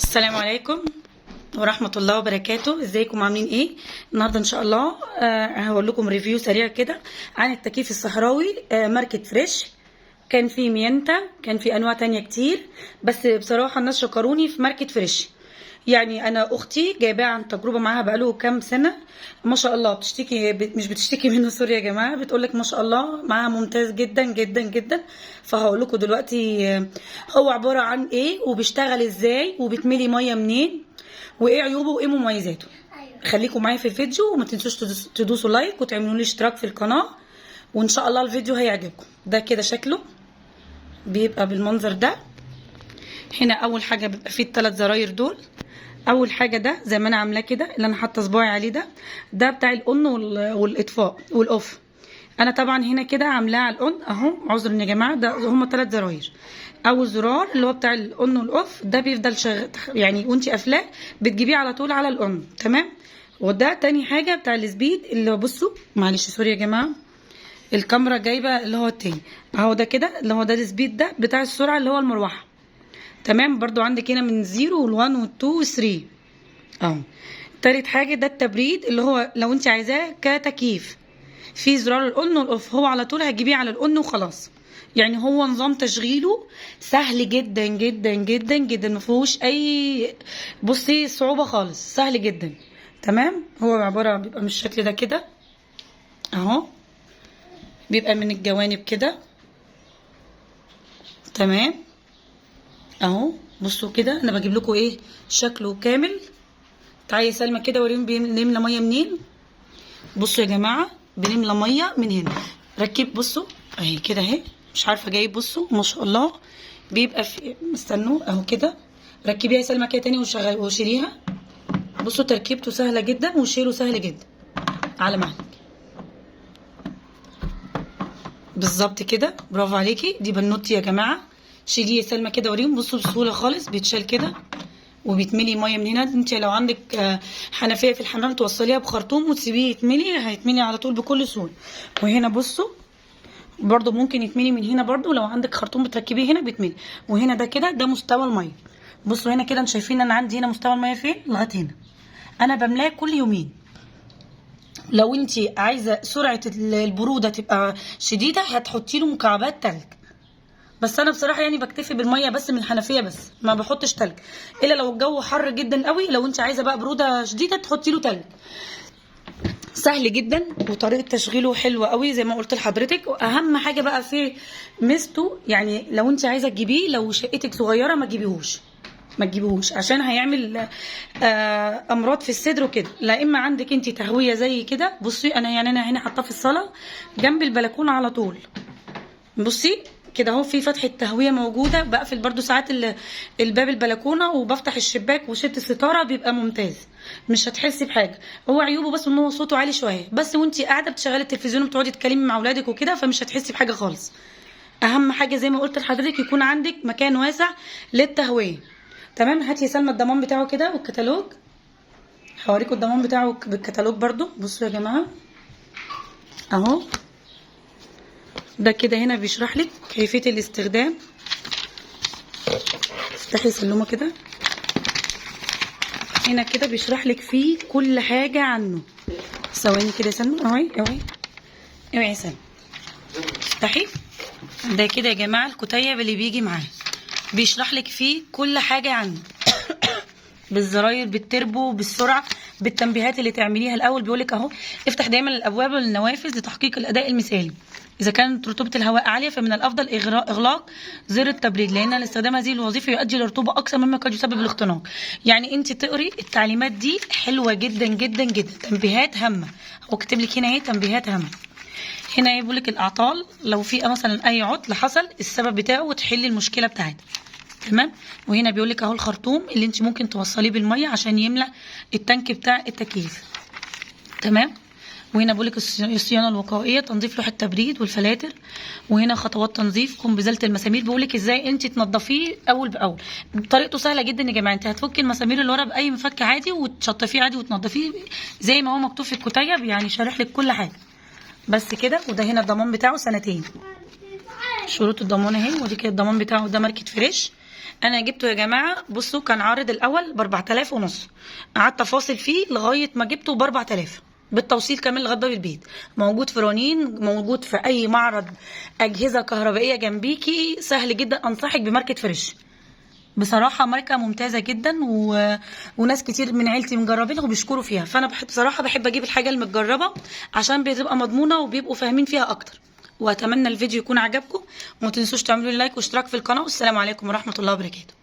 السلام عليكم ورحمة الله وبركاته. ازيكم عاملين ايه النهارده؟ ان شاء الله هقول لكم review سريع كده عن التكييف الصحراوي ماركة فريش. كان في مينتا، كان في انواع تانية كتير، بس بصراحة الناس شكروني في ماركة فريش. يعني انا اختي جايباها عن تجربة معاها بقاله كام سنة، ما شاء الله بتشتكي، مش بتشتكي منه، sorry يا جماعة، بتقولك ما شاء الله معاها ممتاز جدا جدا جدا. فهقول لكم دلوقتي هو عبارة عن ايه، وبيشتغل ازاي، وبتملي مية منين، وايه عيوبه وايه مميزاته. خليكم معايا في الفيديو، وما تنسوش تدوسوا like وتعملوا لي اشتراك في القناة، وان شاء الله الفيديو هيعجبكم. ده كده شكله بيبقى بالمنظر ده. هنا اول حاجة بيبقى فيه الثلاث زراير دول. اول حاجة ده زي ما انا عاملاه كده، اللي انا حاطه صباعي عليه ده بتاع ال on والاطفاء وال off. انا طبعا هنا كده عاملاه على ال on اهو، عذرا يا جماعة، ده هما ثلاث زراير. اول زرار اللي هو بتاع ال on وال off ده بيفضل شغال يعني وانت قافلاه بتجيبيه على طول على ال on، تمام. وده تاني حاجة بتاع ال speed اللي هو بصوا، معلش sorry يا جماعة الكاميرا جايبه اللي هو التاني اهو، ده كده اللي هو ده ال speed، ده بتاع السرعة اللي هو المروحة، تمام. برضو عندك هنا من 0 وال1 وال2 وال3 اهو. تالت حاجة ده التبريد اللي هو لو انت عايزاه كتكييف، في زرار ال on وال off، هو على طول هتجيبيه على ال on وخلاص. يعني هو نظام تشغيله سهل جدا جدا جدا جدا، ما فيهوش اي بصي صعوبة خالص، سهل جدا، تمام. هو عبارة بيبقى من الشكل ده كده اهو، بيبقى من الجوانب كده، تمام اهو. بصوا كده انا بجيب لكم ايه شكله كامل. تعالي يا سلمى كده وريني بنملى مية منين. بصوا يا جماعة بنملى مية من هنا، ركب بصوا اهي كده اهي، مش عارفه جايب، بصوا ما شاء الله بيبقى في، استنوا اهو كده، ركبيها يا سلمى كده تاني وشغل وشيليها. بصوا تركيبته سهلة جدا وشيله سهل جدا، على مهلك بالظبط كده، برافو عليكي. دي بنوتي يا جماعة، شيليه يا سلمى كده وريهم. بصوا بسهولة خالص بيتشال كده وبيتملي مية من هنا. انت لو عندك حنفية في الحمام توصليها بخرطوم وتسيبيه يتملي، هيتملي على طول بكل سهولة. وهنا بصوا برضو ممكن يتملي من هنا برضو، لو عندك خرطوم بتركبيه هنا بيتملي. وهنا ده كده ده مستوى المية. بصوا هنا كده انتوا شايفين انا عندي هنا مستوى المية فين لغاية هنا، انا بملاه كل يومين. لو انت عايزه سرعة البرودة تبقى شديدة هتحطي له مكعبات تلج، بس انا بصراحة يعني بكتفي بالمية بس من الحنفية بس، ما بحطش تلج الا لو الجو حر جدا قوي. لو انت عايزه بقى برودة شديدة تحطي له تلج. سهل جدا وطريقه تشغيله حلوة قوي زي ما قلت لحضرتك. واهم حاجة بقى في ميزته، يعني لو انت عايزه تجيبيه، لو شقتك صغيرة ما تجيبيهوش، ما تجيبيهوش عشان هيعمل امراض في الصدر وكده. لا اما عندك انت تهوية زي كده. بصي انا يعني انا هنا حاطاه في الصاله جنب البلكونه على طول، بصي كده اهو في فتحه تهوية موجودة. بقفل برده ساعات الباب البلكونه وبفتح الشباك وشد الستارة، بيبقى ممتاز مش هتحسي بحاجة. هو عيوبه بس ان هو صوته عالي شوية بس، وانت قاعدة بتشغلي التلفزيون وبتقعدي تتكلمي مع اولادك وكده، فمش هتحسي بحاجة خالص. اهم حاجة زي ما قلت لحضرتك يكون عندك مكان واسع للتهويه، تمام. هاتي يا سلمى الضمان بتاعه كده والكتالوج، هوريكم الضمان بتاعه بالكتالوج برده. بصوا يا جماعة اهو، ده كده هنا بيشرح لك كيفية الاستخدام. افتحي سلومه كده، هنا كده بيشرح لك فيه كل حاجة عنه. ثواني كده يا سلمى، اوعي اوعي اوعي يا سلمى، افتحي ده كده يا جماعة الكتيب اللي بيجي معاه بيشرح لك فيه كل حاجة عنه، بالزراير، بالتربو، بالسرعة، بالتنبيهات اللي تعمليها. الاول بيقولك اهو افتح دايما الابواب والنوافذ لتحقيق الاداء المثالي. اذا كانت رطوبة الهواء عالية فمن الافضل اغلاق زر التبريد، لان الاستخدام هذه الوظيفة يؤدي لرطوبه اكثر مما قد يسبب الاختناق. يعني انت تقري التعليمات دي حلوة جدا جدا جدا، تنبيهات هامة. هو كاتب لك هنا ايه تنبيهات هامة. هنا يقول لك الاعطال، لو في مثلا اي عطل حصل السبب بتاعه وتحلي المشكلة بتاعتها، تمام. وهنا بيقول لك اهو الخرطوم اللي انت ممكن توصليه بالمية عشان يملى التانك بتاع التكييف، تمام. وهنا بيقول لك الصيانة الوقائية، تنظيف لوح التبريد والفلاتر. وهنا خطوات تنظيف، قم بازالة المسامير، بيقول لك ازاي انت تنظفيه اول باول. طريقته سهلة جدا يا جماعة، انت هتفكي المسامير اللي ورا باي مفك عادي وتشطفيه عادي وتنظفيه زي ما هو مكتوب في الكتيب، يعني شارح لك كل حاجة بس كده. وده هنا الضمان بتاعه سنتين، شروط الضمان اهي. ودي كده الضمان بتاعه، ده ماركة فريش. انا جبته يا جماعة، بصوا كان عارض الاول ب 4500 ونص، قعدت افاصل فيه لغاية ما جبته ب 4000 بالتوصيل كمان لغاية باب البيت. موجود في رونين، موجود في اي معرض اجهزة كهربائية جنبيكي، سهل جدا. انصحك بماركه فريش، بصراحة ماركة ممتازة جدا وناس كتير من عيلتي مجربينها وبيشكروا فيها. فانا بحب بصراحة، بحب اجيب الحاجة المتجربه عشان بتبقى مضمونه وبيبقوا فاهمين فيها اكتر. واتمنى الفيديو يكون عجبكم، وما تنسوش تعملوا لي like واشتراك في القناة، والسلام عليكم ورحمة الله وبركاته.